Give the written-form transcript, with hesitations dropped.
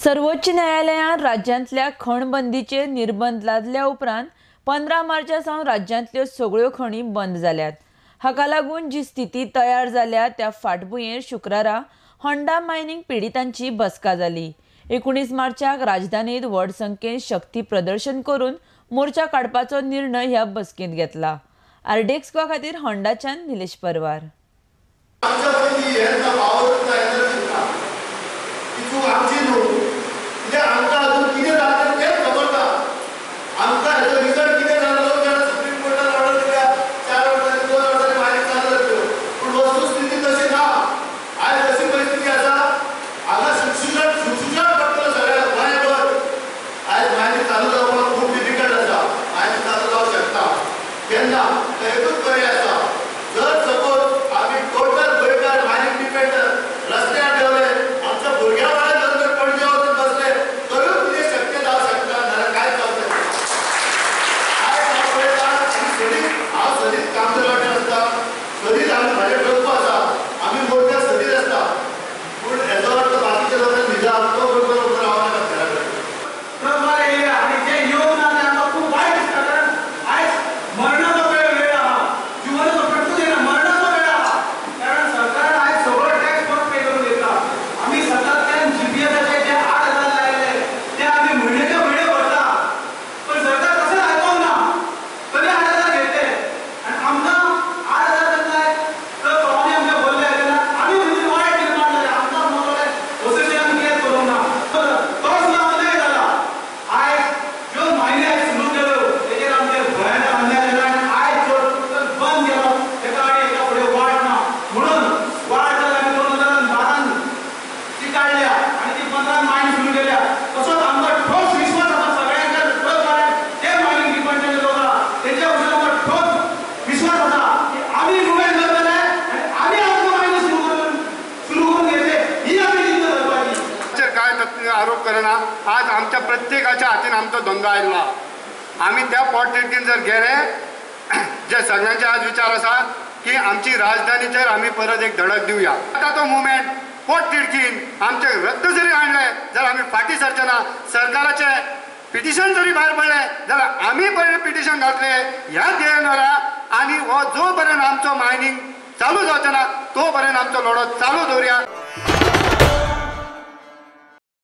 सर्वोच्च न्यायालयान राज्यांतल्या खण बंदीचेर निर्बंध लादल्या उपरांत 15 मार्चा सावन राज्यांतल्यो सगळ्यो खणी बंद जाल्यात. हाका लागून जी स्थिती तयार जाल्या त्या फाटभुंयेर शुक्रारा होंडा मायनिंग पिडितांची बसका जाली. 19 मार्चाक राजधानीत व्हड संख्येन शक्ती प्रदर्शन करून मोर्चा काडपाचो निर्णय ह्या बसकेंत घेतला. आरडीएक्स गोवा खातीर होंडाच्यान निलेश परवार. आरोप करना आज आमच्या प्रत्येकाच्या हातीन आमचो धंदो आयला. आमी त्या पोटतिडकीन जर गेले जे सगळ्यांचे आज विचार आसा की आमची राजधानीचेर आमी परत एक धडक दिवया. आतां तो मुवमेंट पोटतिडकीन आमचे रद्द जरी हाडले जाल्यार आमी फाटीं सरचे ना. सरकाराचे पिटिशन जरी भायर पडलें जाल्यार आमी पयलीं पिटिशन घातले ह्या ध्येयान आनी हो जो पर्यंत आमचो मायनींग चालू जावचो ना तो पर्यंत आमचो लढो चालू दवरया.